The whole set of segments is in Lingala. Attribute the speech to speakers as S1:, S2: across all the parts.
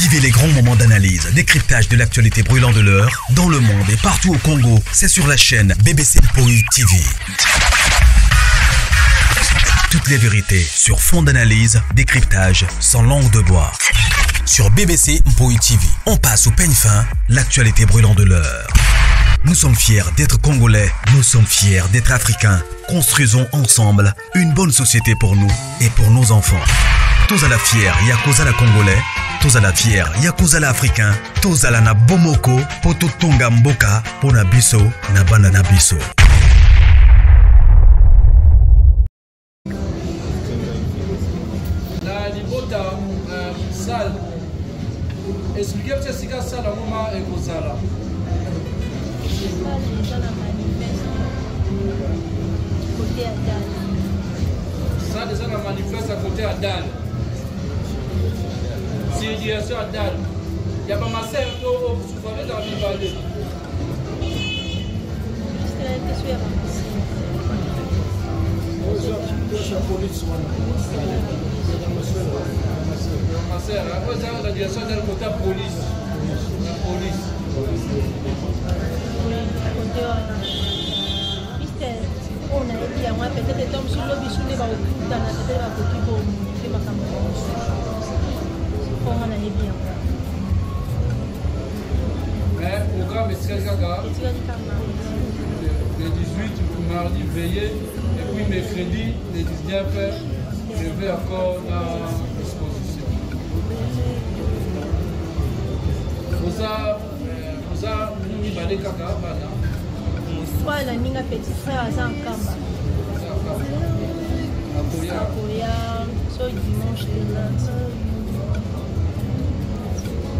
S1: Vivez les grands moments d'analyse, décryptage de l'actualité brûlante de l'heure, dans le monde et partout au Congo. C'est sur la chaîne BBC Mpoi TV. Toutes les vérités sur fond d'analyse, décryptage, sans langue de bois. Sur BBC Mpoi TV, on passe au peigne fin l'actualité brûlante de l'heure. Nous sommes fiers d'être Congolais, nous sommes fiers d'être Africains. Construisons ensemble une bonne société pour nous et pour nos enfants. Tous à la fière, Yakoza la Congolais, tous à la fière, Yakoza la Africain, tous à la na Bomoko, Poto Tonga Mboka, Pona Biso, na Bana na Biso.
S2: Na libota euh, salle explike biso esika salle yango ma ekozala. Salle eza na manifeste ya kote ya dale, circulation ya dale ya bamaser to sufame ezala mibale.
S3: Oyo nayebi yango peut-être ntango mosusu lobi su nde bakokutana, peut-être bakoki komodifie makambo mosusu mponga nayebi yango.
S2: Mais programme etikali kaka
S3: etikali kaka
S2: le 18 mardi veillé et puis mercredi le 19 je vais encore na disposition. Oza oza bino mibale kaka bana?
S3: Frère na ninga, petit frère aza nkamba,
S2: akoya
S3: akoya so dimanche te, lundi.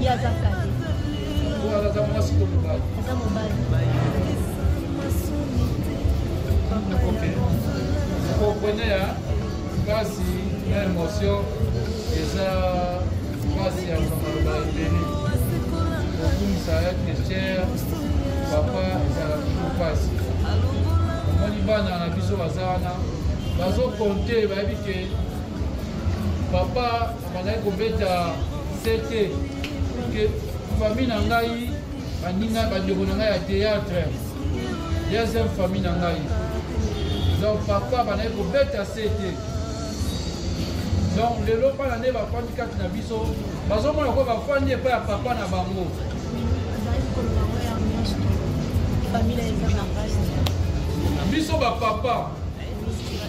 S3: Ye aza kale.
S2: Aza mwasi to mobali?
S3: Aza mobali.
S2: Ok, vous comprenez, hein? Mpasi na émotion eza mpasi ya maloba ebele. Kokumisa être cher papa ezala toujours mpasi. Omoni bana na biso baza wana, bazokonte, bayebi ke papa abandaki kobeta sete ke famille na ngai, baninga, bandeko na ngai ya théâtre, deuxième famille na ngai. Donc papa bandaki kobeta sete. Donc lelo bana nde bafandi kati na biso, bazomona ko bafandi epai ya papa na bango.
S3: Azalaki koloba ngo ya nyonso, famille eza makasi.
S2: Biso bapapa,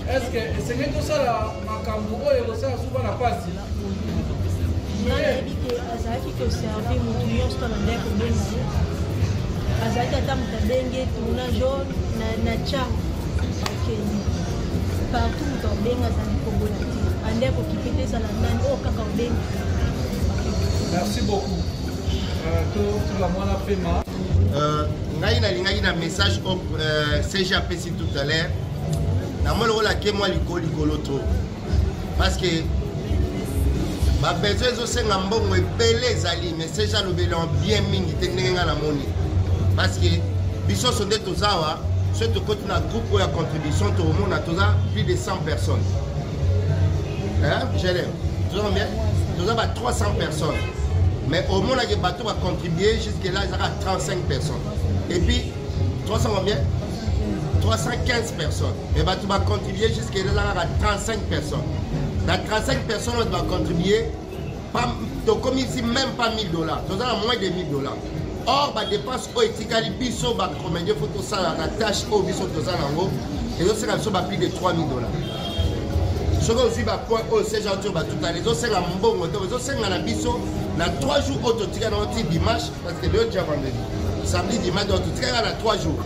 S2: est-ce esengeli tosala makambo oyo ekosala su bana mpasi?
S3: Nga nayebi ke azalaki koservi motu nyonso to na ndenge kobenga ye. Azalaki ata moto abenge tourna jaune na tya akende partout, moto abenga azalaki kobola te, ande akokipe te, ezala nani oyo kaka obenga.
S2: Merci beaucoup. Totika mwana pema.
S4: Ngai nalingaki na message oyo CG apesi tout à l'heure, namoni lokola ake mwa likolo likolo trop, parce que babesoin ezosenga mbongo ebele ezali, mais CG alobeli en bien mingi te ndenge ngai namoni, parce que biso nyonso nde toza awa, soki tokoti na groupe oyo ya contribution, tokomona toza plus de 100 personnes, hein, Gelem? Toza combien? Toza ba 300 personnes, mais omonaki bato bacontribue jusque là ezaka 35 personnes, et puis 300 combien? 315 personnes, mais bato bacontribue jusque là ezaka 35 personnes. Na 35 personnes oyo bacontribue, tokomi ici même pas 1000 $, toza na moins de 1000 $. Or badépense oyo etikali biso bacomédien fo tosala na tâche oyo biso toza nango, ezosenga biso ba plus de 3000 $. Soki ozwi bapoint oyo se gentil batutana, ezosenga mbongo to ezosenga na biso na 3 jours oyo totika nango ti dimanche, parce que lelo tia vendredi, samedi, dimanche, donc totikaka na 3 jours.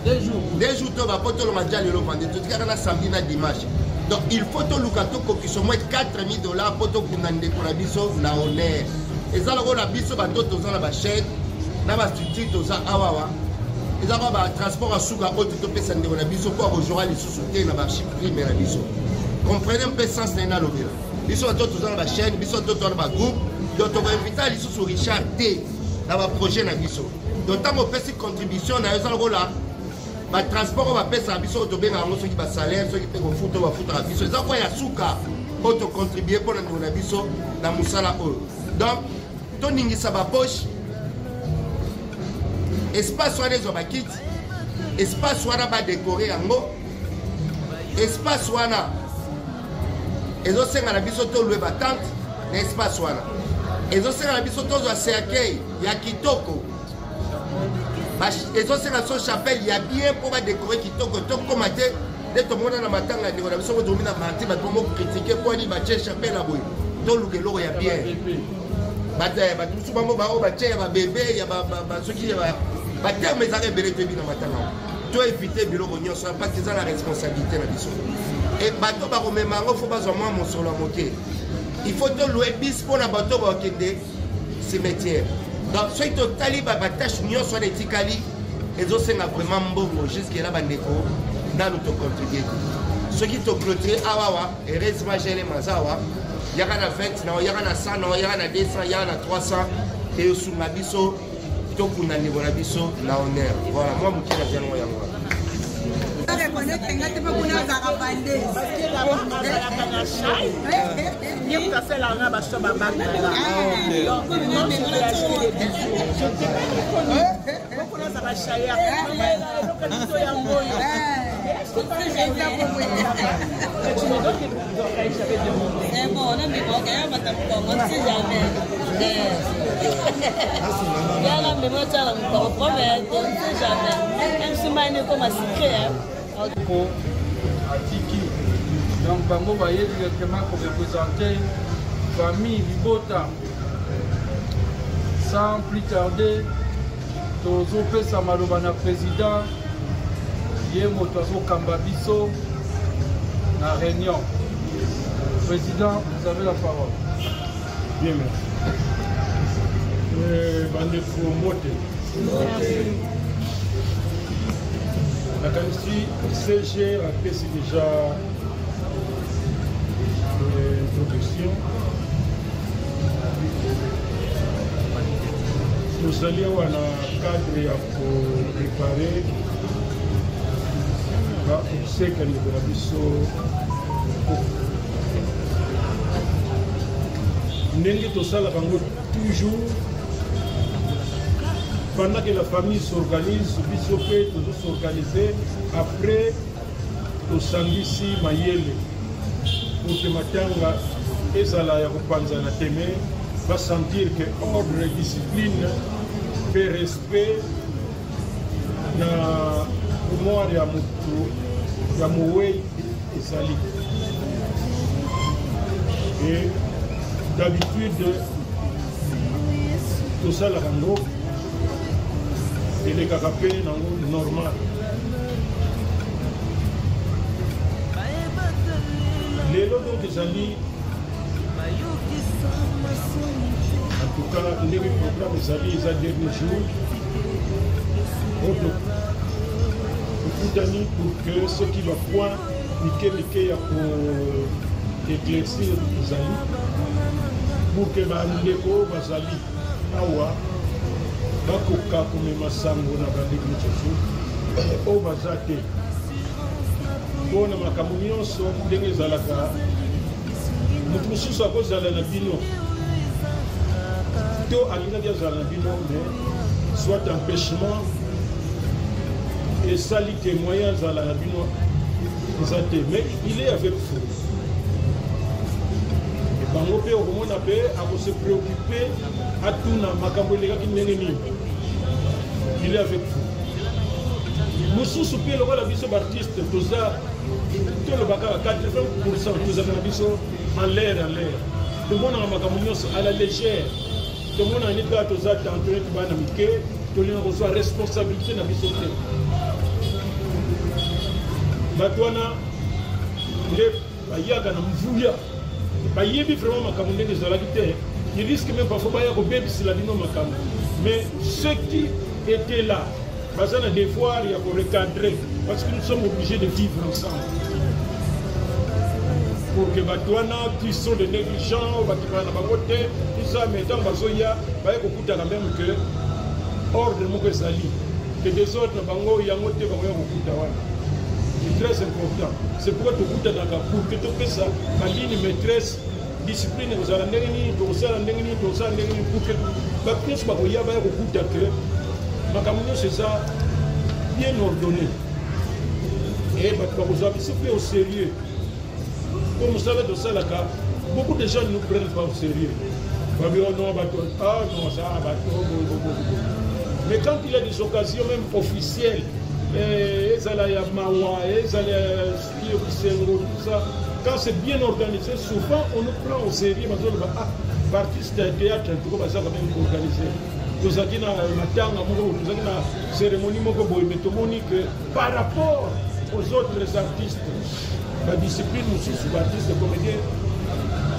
S2: 2 jours.
S4: 2 jours to bapo tolonga dia lelo vendredi, totikaka na samedi na dimanche. Donc il faut toluka tokokisa moins 4000 $ mpo tokunda ndeko na biso na honneur. Eza lokola biso bato toza na bachaîne na bastructure, toza awawa, eza kwa batransport ya suka oyo topesa ndeko na biso mpo akozwaka lisusu te na baprime na biso. Comprenez mpe sens na ye nalobela. Biso bato toza na bachaîne, biso bato toza na bagroupe, donc tokoinvita lisusu Richard te na baprojet na biso. Donc ntango opesi contribution na yo, eza lokola batransport oyo bapesaka biso, oyo tobengaka yango soki basalaire, soki mpe kofuta oyo bafutaka biso, eza kwa ya suka oyo tocontribue mpo na ndeko na biso na mosala oyo. Donc Toningisa bapoche, espace wana ezwa bakiti, espace wana badekore yango, espace wana ezosenga na biso tolwe batante na espace wana, ezosenga na biso tozwa cercueil ya kitoko, ezosenga biso chapelle ya bien mpo badekore kitoko. Tokóma te nde tomona na matanga ya ndeko na biso ko tokomi na marti, bato bamo kritike mpo ani batie chapelle ya boye. Toluka eloko ya bien. Bato bato mosusu bango baoyo batie ya babebe ya soki baterme ezalaka ebele. Toyebi na matanga yango, to évite biloko nyonso parce que eza na responsabilité na biso. E bato bakomema yango, fo bazwa mwa mosolo ya moke. Il faut toloue bis mpo na bato bakokende cimetière. Donc soki totali batâche nyonso wana etikali, ezosenga vraiment mbongo. Jusque là, bandeko, nanu tocontribue te. Soki toclôture awawa, heureusement glm aza awa. Yaka na 20 na, yaka na 100 na, yaka na 200, yaka na 300, eyosunga biso tokunda ndeko na biso na honneur. Voilà, mwa moke na viango yango wana.
S5: Reconnaître nga te mpo kuna azalaka bande.
S6: Azalaka na chai, ye moto asalaka nga baso babak na nga. Donc quand je vais acheter des bijoux, je t'ai pas reconnu mpo kuna azalaka chaya eloko biso yango oyo. Tu me donnes des boucles d'oreilles, j'avais demandé.
S5: C'est bon, on a mis bon, on ne sait jamais. Yala memo tiala mokongo promete, on ne sait jamais. Même si mai ekoma sucré, hein.
S2: Ko atiki, donc bango baye directement koreprésente famille libota. Sans plus tarder, tozopesa maloba na président, ye moto azokamba biso na réunion. Président, vous avez la parole.
S7: Bien, merci. Bandeko, mbote. Nakanisi CG apesi déjà introduction. Tozali awa na cadre ya koprépare baobsèque ya ndeko na biso. Ndenge tosalaka yango toujours, pendant que la famille s'organise, biso mpe tozos'organiser. Après tosangisi mayele pour que matanga ezala ya kopanzana te, mais basentir que ordre, discipline mpe respect na mémoire ya motu ya mowei ezali. Et d'habitude tosalaka yango, elekaka mpe nango normal. Lelo donc ezali, en tout cas ndenge programme ezali, eza dernier jour oyo tokutani pour que soki bapoint mike mike ya koéclaircir ezali, pour que bandeko bazali awa bakoka komema sango na bandeko mosusu oyo baza te, mpona makambo nyonso ndenge ezalaka. Moto mosusu akozala na bino to alingaki azala na bino, mais soit empêchement esali ke moyen azala na bino eza te, mais il est avec vous. Bango mpe okomona mpe akose préoccupe, atuna makambo elekaki ndenge nini. Il est avec vous. Mosusu mpe lokola biso baartiste toza, toloba kaka 80, tozalaka na biso en l'air, en l'air. Tomonaka makambo nyonso à la légère, tomonaka neti kaka toza tanto neti bana mike, tolinga kozwa responsabilité na biso te. Bato wana nde bayaka na mvuya, bayebi vraiment makambo ndenge ezalaki te. Il risque même parfois baya kobebisela bino makambo. Mais ceux qui étaient là baza na devoir ya korecadrer, parce que nous sommes obligés de vivre ensemble, pour que bato wana qui sont des négligents, bakipana na bango te, tout ça, mais ntango bazoya, baye kokutaka même que ordre moko ezali, que désordre na bango yango te bakoya kokuta wana. C'est très important. C'est pourquoi tokutanaka, pour que topesa baligne maîtresse. Discipline ekozala ndenge nini, tokosala ndenge nini, tokosala ndenge nini pour que bato nyonso bakoya baya kokuta ke makambo nyonso eza bien ordonné e bato bakozwa biso mpe au sérieux. Mpo mosala tosalaka, beaucoup de gens ne nous prennent pas au sérieux. Babi, oh non, bato, ah non, ça, bato, mais quand il y a des occasions même officielles, ezala ya mawa, ezala ya bisengo, tout ça, quand c'est bien organisé, souvent on nous prend au sérieux. Bazoloba, ah, baartiste ya théâtre en tout cas baza quand même organisé. Tozalaki na matanga moko, tozalaki na cérémonie moko boye, mais tomoni que par rapport aux autres artistes, badiscipline mosusu, baartiste comédien,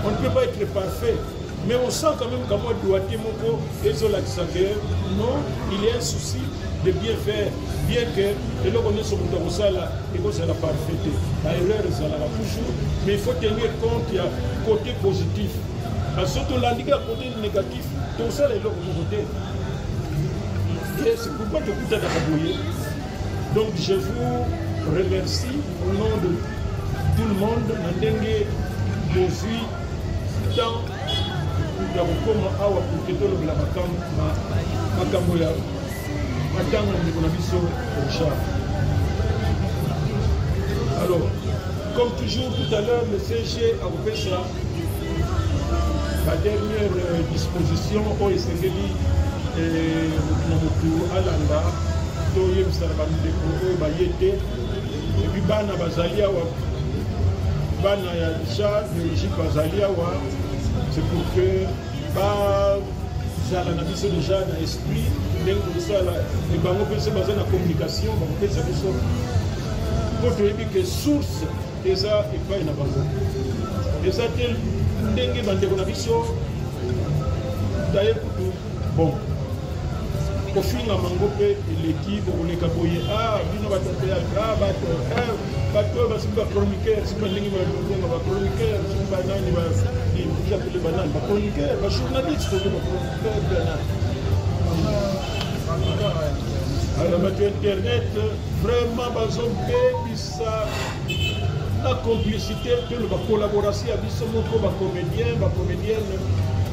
S7: on ne peut pas être parfait, mais on sent quand même kamwa doigté moko ezolakisa que non, il y a un souci de bien faire, bien que eloko nyonso moto akosala ekozala parfait te, baerreur ezalaka toujours, mais il faut tenir compte ya côté positif. Parce que tolandi kaka côté négatif, tosala eloko moko te. Et c'est pourquoi tokutanaka boye. Donc je vous remercie au nom de tout le monde na ndenge bozwi temps ya kokoma awa pour que tolobela makambo ya matanga ya ndeko na biso Richard. Alors, comme toujours, tout à l'heure, le CG akopesa ba dernière disposition oyo esengeli motu na motu alanda. Toyebisa na bandeko oyo baye te, et puis bana bazali awa, bana ya Richard biologique bazali awa, c'est pour que bazala na biso déjà na esprit ndenge tokosala. E bango mpe so baza na communication, bakopesa biso, mpo toyebi ke source eza epai na bango. Eza te ndenge bandeko na biso daye kutu, bon, kofingama ngo mpe eleki, bokoleka boye, ah, bino bato ya théâtre, ah, bato, eh, bato oyo basoki bachroniqueur, soki bandenge babenga bachroniqueur, soki banani, appelé banani, bachroniqueur, bajournaliste, soki bachroniqueur, banani. Alors bato ya internet vraiment bazobebisa na complicité to bacollaboration ya biso moko, bacomédien, bacomédienne.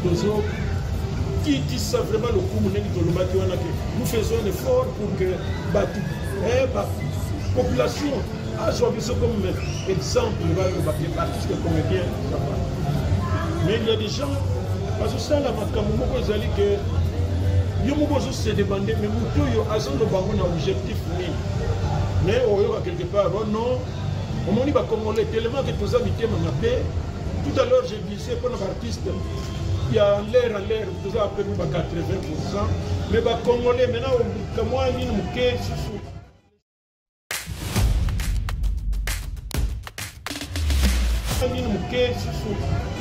S7: Tozokitisa vraiment lokumu ndenge tolobaki wana ke nous faisons un effort pour que bato, population azwa biso comme exemple, baloba ke artiste comédien, ça va. Mais il y a des gens bazosala makambo moko ezali ke yo moko ozose demander, mais motu oyo azoloba yango na objectif nini? Mais oyoka quelque part, oh non, omoni bacongolais tellement ke toza mitema mabe. Tout à l'heure je disais, mpona baartiste ya en l'air, en l'air, toza ape ba 80, mais bacongolais maintenant, kamwa nini moke susu nini moke susu,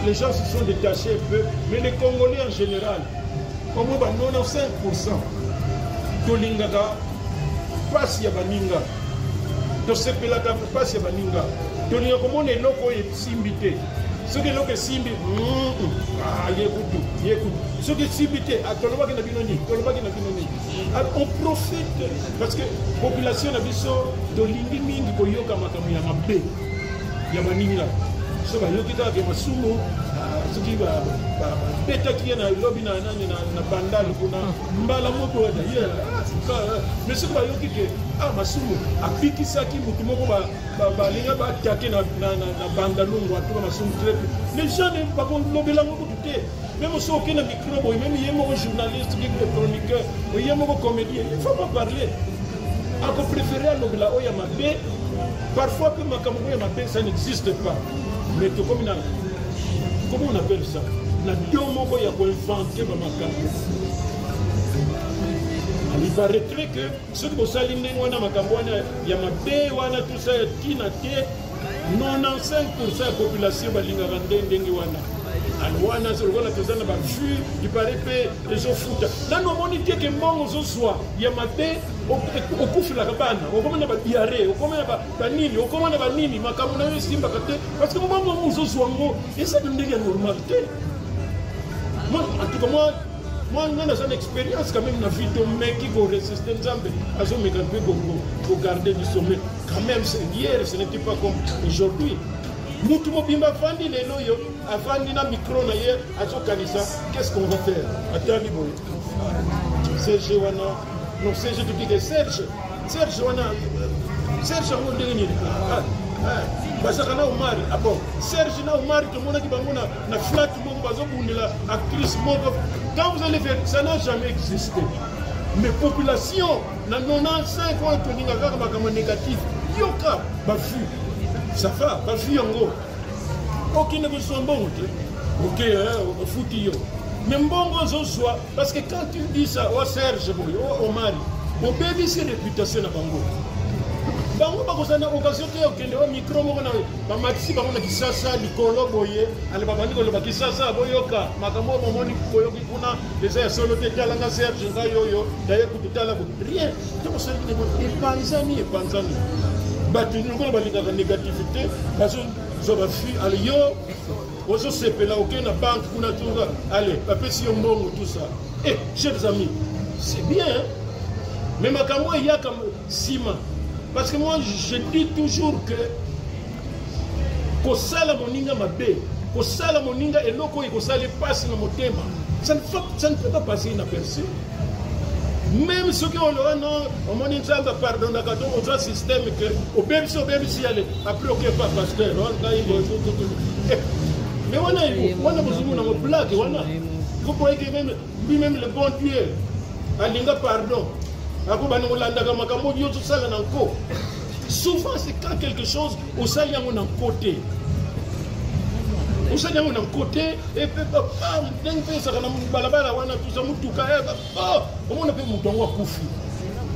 S7: les gens se sont détachés un peu. Mais les Congolais en général, au moins ba 95, tolingaka mpasi ya baninga, tosepelaka mpasi ya baninga, tolinga komona eloko oyo esimbi te. Soki eloko esimbi, ah, ye kutu, ye kutu. Soki esimbi te, ah, tolobaki na bino nini, tolobaki na bino nini. Alors on profite parce que population na biso tolingi mingi koyoka makambo ya mabe ya baninga. So bayoki kaka ke masumu, ah, soki babetaki ye na lobi na nani na Bandal kuna, mbala moko d'ailleurs, ah, mais soki bayoki ke, ah, masumu apikisaki motu moko, balinga baatake na Bandalungu, atuka masumu très, les gens bakolobelango kutu te. Même soki okei na micro boye, même ye moko journaliste, chroniqueur, ye moko comédien, il faut pas parler, akopréféré alobela oyo ya mabe. Parfois mpe makambo oyo ya mabe, ça n'existe pas, mais tokomi na, comment on appelle ça, na don moko ya koinvente bamakambo. Il paraîtrait que soki bosali ndenge wana, makambo wana ya mabe wana, tout ça ya ntina te, 95 ya population balingaka nde ndenge wana. Alors wana lokola toza na bavue, ipare mpe ezofuta. Nano omoni te ke mbongo ozozwa ya mabe, okufelaka bana, okoma na badiare, okoma na banini, okoma na banini, makambo na yo esimbaka te, parce que mbongo yango ozozwa yango eza na ndenge ya normal te. Moi, en tout cas, moi nga naza na expérience quand même na vie. Tomeki koresiste, Nzambe azomeka mpe kogarde biso, mais quand même hier ce n'était pas comme aujourd'hui. Mutu mobimba afandi lelo oyo, afandi na micro na ye, azokanisa qu'est-ce qu'on va faire. Atali boye. CG wana, non CG tokike Serge, Serge wana, Serge yango ndenge nini? Ah, ah, bazalaka na Omari. Ah bon, Serge na Omari tomonaki bango na, na flat moko bazobundela actrice moko. Quand vous allez faire, ça n'a jamais existé. Mais population na 95 oyo tolinga kaka makambo négatif, yoka bavu, ça va, bavu yango. Okende kozwa mbongo te, ok, ofuti yo. Mais mbongo ozozwa, parce que quand tu dis ça, oh Serge boye, oh Omari, obebisi réputation na bango. Bango bakozala na occasion te okende o micro moko na bamatisi bango na Kisasa likolo boye, ale babandi koloba Kisasa boyoka makambo oyo bomoni boyoki kuna eza ya solo te, tala nga Serge ngai oyo d'ailleurs kutu tala bo rien. Ntango osalaki na epanzani epanzani, bato lokola balingaka négativité bazozwa bafi ale yo ozosepela oke na banque kuna tunga ale bapesi yo mbongo tout ça. Eh, chers amis, c'est bien hein? Mais makambo eyaka nsima, parce que moi je dis toujours que kosala moninga mabe, kosala moninga eloko oyo ekosala epasi na motema, ça ne peut pas passer inaperçu. Même soki oloba non, omoni Nzambe apardonnaka, donc oza système que obebisi obebisi ale après oke pa pasteur ngai boye mais wana wana bozomona ngo blague wana. Vous croyez que même lui-même le bon Dieu alinga pardon akobanda kolandaka makambo oyo ozosala na nko. Souvent c'est quand quelque chose osali yango na nko te, osali yango na nko te, epe ndenge mpe ezalaka na balabala wana tuza motuka omona mpe moto yango akufi,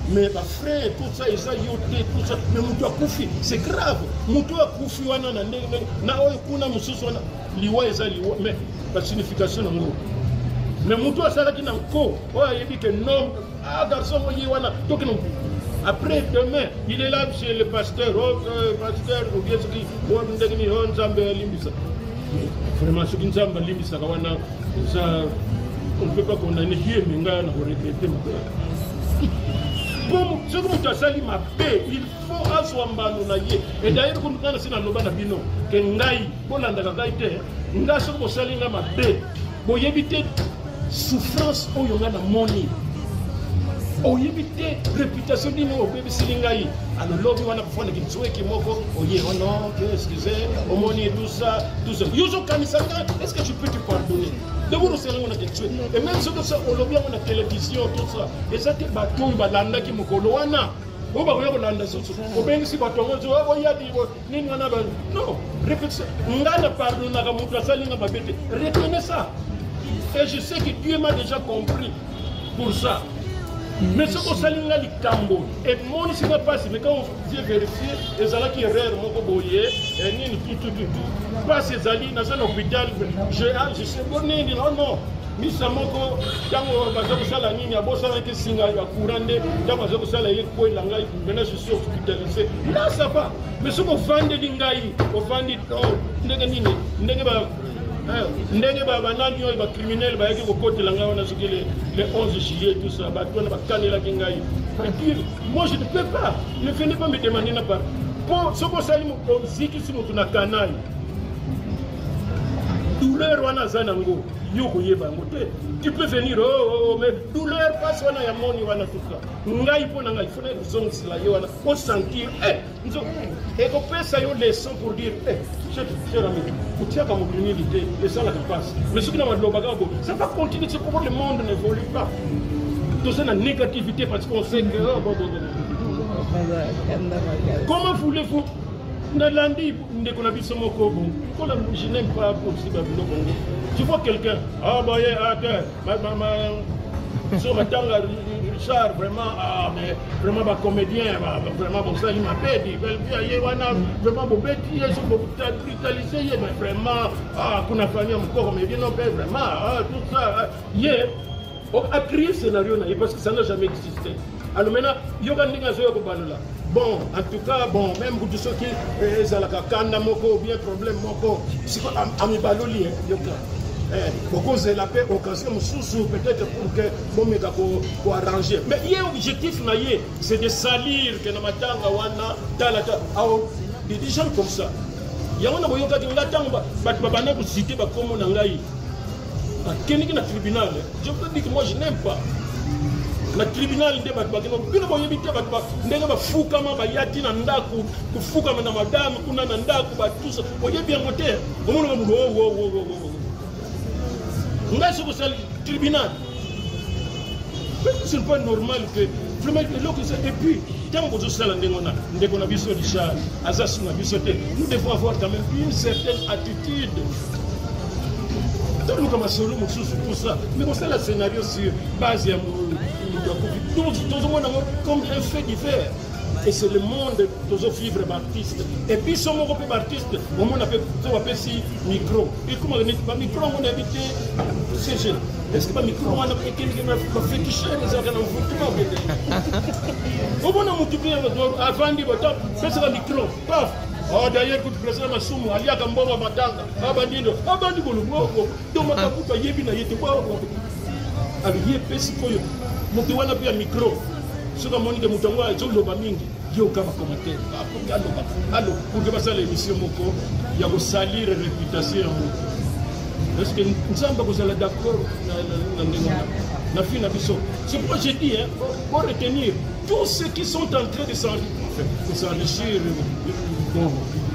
S7: mais bafrère tout ça eza yo te, tout ça, mais moto akufi c'est grave. Moto oyo akufi wana na ndenge na oyo kuna mosusu wana liwa eza liwa, mais basignification nango, mais moto asalaki na nko oyo ayebi ke non, ah garçon oye wana toki na après demain il est là chez le pasteur, oh pasteur ou bien soki ndenge nini, oh Nzambe alimbisa. Vraiment soki Nzambe alimbisaka wana eza, on ne peut pas condamner Dieu, mais ngai na koregrete mabe. Po soki moto asali mabe, il faut azwa mbano na ye. Et d'ailleurs ngai nasi naloba na bino ke ngai bolandaka ngai te, ngai soki bosali ngai mabe, boyebi te souffrance oyo ngai namoni, oyebi te réputation nini obebisili ngai. Alors lobi wana kofandaki nzweki moko oye, oh non, que excusez, omoni tout ça, tout ça, yo ozokanisa nga, est-ce que je peux te pardonner? D'abord osala yango na kinzweki, et même soki olobi yango na télévision tout ça, eza te bato oyo balandaki mokolo wana oyo bakoya kolanda susu, obengisi bato yango oya nini wana ba non réflexion. Ngai na pardonnaka moto asali nga mabe te, retenez ça, et je sais que Dieu m'a déjà compris pour ça. Mais soki osali nga likambo emonisi nga mpasi, mais quand on vient vérifier ezalaki erreur moko boye nini tutututu, mpasi ezali naza na hôpital, je sais bo nini, oh non, misa moko ntango baza kosala nini abosanaki singa ya courant nde ntango baza kosala ye kwela ngai, maintenant je suis hospitalisé là, ça va. Mais soki ofandeli ngai ofandi ndenge nini, ndenge ba ndenge banani oyo bacriminel bayaki kokotela ngai wana soki le 11 juillet tout ça, bato wana bakanelaki ngai, et puis moi je ne peux pas, ne venez pas me demander na part. Po soki osali ozikisi motu na kanai, douleur wana aza nango, yo koyeba yango te. Tu peux venir, oh, oh, oh, mais douleur passe wana ya moni wana tout ça, ngai mpo na ngai fona kozongisela ye wana osentir nzo ekopesa yo leçon pour dire eh, cher ami, kotiaka moto nini te esalaka mpasi. Mais soki na maloba kaka boye, ça va continuer. C'est pourquoi le monde n'évolue pas. Toza na négativité parce qu'on sait que oh, bon, bon, bon. Comment voulez-vous nalandi ndeko na biso moko bon, kola je n'aime pas aussi babiloko yango. Tu vois quelqu'un, ah boye, ah te so matanga Richard, vraiment, ah mais vraiment bacomédien vraiment bosali mabe, Bellevue ye wana vraiment bobeti ye so bobrutalize ye, mais vraiment ah kuna famille ya mokoko mais bino mpe vraiment ah, tout ça ye a créé scénario na ye parce que ça n'a jamais existé. Alors maintenant yoka ndenge azoya kobalola. Bon, en tout cas, bon, même kutu soki ezalaka kanda moko ou bien problème moko, siko amibaloli yoka bokozela mpe occasion mosusu peut-être pour que bomeka koarranger. Mais ye objectif na ye c'est de salir ke na matanga wana tala ta des gens comme ça. Yango na boyokaki nga ntango bato babanda kosite bakombo na ngai, bakendeki na tribunal. Je vous dis que moi je n'aime pas na tribunal nde bato bakenda. Bino boyebi te bato ndenge bafukama, bayaki na ndako kofukama na madame kuna na ndako batusa, oyebi yango te. Omonaka moto oh, oh, oh, ngai soki osali tribunal, ce n'est pas normal que vraiment eloko eza. Et puis ntango bozosala ndenge wana, ndeko na biso Richard aza su na biso te, nous devons avoir quand même une certaine attitude. Toluka masolo mosusu, tout ça, mais kosala scénario sur base ya moto akufi, tozomona yango comme un fait divers. Et c'est le monde tozovivre, baartiste et biso moko mpe baartiste. Omona mpe so bapesi micro, ekomaka neti bamicro yango, nayebi te CG, est ce que bamicro wana ekendeke baféticheur ezalaka na mvutuma bete? Omona motu mpe avandi, pesaka micro, paf: "Oh, d'ailleurs kutu président Masumu aliaka mbongo matanga, abandindo abandi boloboko domaka kutu ayebi na ye te." Alors ye mpe sikoyo moto wana mpe ya micro, soki amoni ke moto yango azoloba mingi, yoka bacommentaire, aloba alo pour que basala émission moko ya kosalir réputation ya moto. Est ce que Nzambe akozala d'accord na ndenge wana na fi na biso? C'est pourquoi j'ai dit, hein, faut retenir tous ceux qui sont en train de s'enrichir, bon,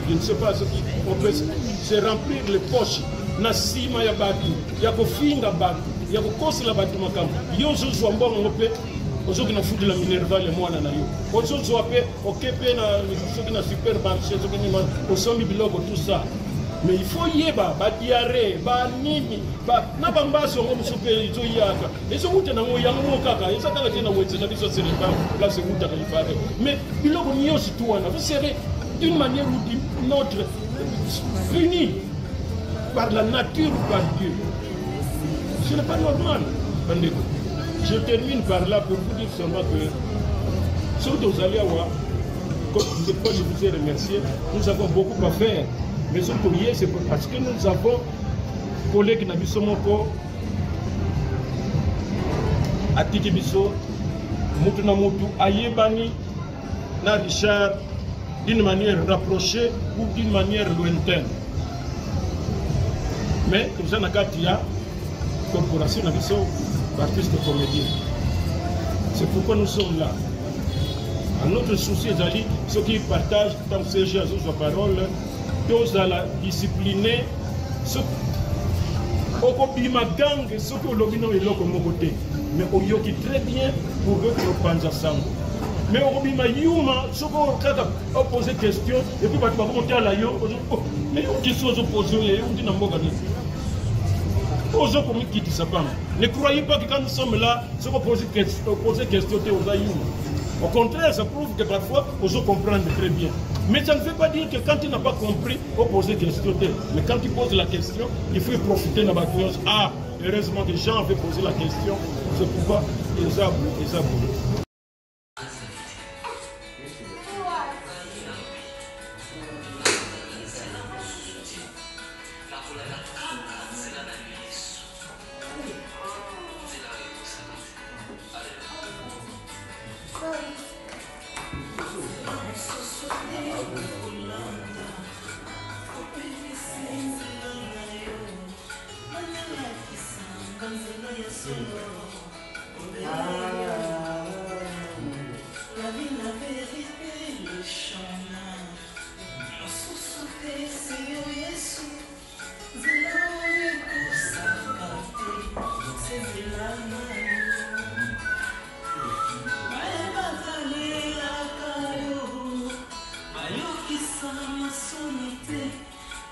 S7: je ne sais pas ce qui on peut se remplir les poches na nsima ya bato, ya kofinga bato, ya kokosela bato makambo. Yo ozozwa mbongo yango mpe ozoki na futela minerval ya mwana na yo, ozozwa mpe oke mpe na soki na supermarché, soki nini, osombi biloko, tout ça. Mais il faut yeba badiarrhée banini na bambaso yango mosusu mpe ezoyaka, ezowuta nango yango moko kaka, eza kaka te na wenze na biso Selembao place ewutaka ipare. Mais biloko nyonso tu wana, vous serez d'une manière ou d'une autre puni par la nature ou par Dieu. Ce n'est pas normal, bandeko. Je termine par là pour vous dire seulement que soki tozali awa, c'est pourquoi je vous ai remercié. Nous avons beaucoup à faire, mais soki toye, c'est parce que nous avons collègue na biso moko atiki biso. Mutu na mutu ayebani na Richard d'une manière rapprochée ou d'une manière lointaine, mais toza na kati ya corporation na biso baartiste comédien. C'est pourquoi nous sommes là. Un autre souci ezali soki partage, ntango CG azozwa parole, tozala discipliné. Okobima gange soki olobi no eloko moko te, mais oyoki très bien pour que opanza sango. Mais okobima yuma soki kaka opose question et puis bato bakomotala yo: "Oh, mais yo question ozopose oyo euti na mboka nini?" Ozokomikitisa pamba. Ne croyez pas que quand nous sommes là, soki opose question te, oza yuma. Au contraire, ça prouve que parfois ozo comprendre très bien. Mais ça ne veut pas dire que quand tu n'as pas compris, opose question te. Mais quand tu poses la question, il faut y profiter na bato nyonso: "Ah, heureusement que Jean avait posé la question." C'est pourquoi eza eza boye.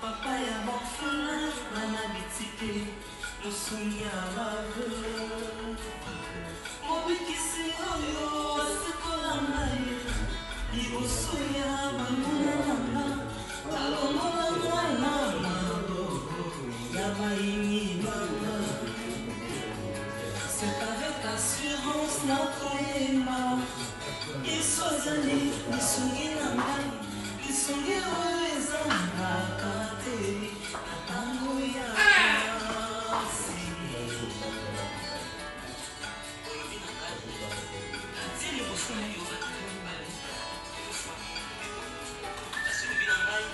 S8: Papa ya baorphelin, bana bitike, mosungi ya baveuve, mobikisi oyo asekola ngai liboso ya banguna na nga, alongola ngai na maboko ya bayini banga. C'est avec assurance nakoyemba: Yesu azali lisungi na ngai, lisungi oyo ezangaka te na ntango ya pasi. Olobi na ngai: "Natie liboso na yo bato mibale kufa." Kasi olobi na ngai: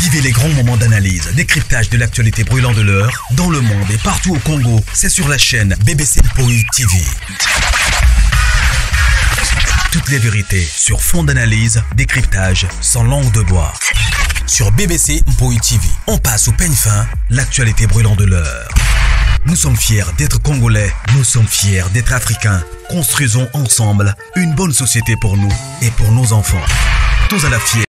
S1: Vivez les grands moments d'analyse, décryptage de l'actualité brûlante de l'heure, dans le monde et partout au Congo. C'est sur la chaîne BBC Mpoi TV. Toutes les vérités sur fond d'analyse, décryptage, sans langue de bois. Sur BBC Mpoi TV, on passe au peigne fin l'actualité brûlante de l'heure. Nous sommes fiers d'être Congolais, nous sommes fiers d'être Africains. Construisons ensemble une bonne société pour nous et pour nos enfants. Tous à la fière.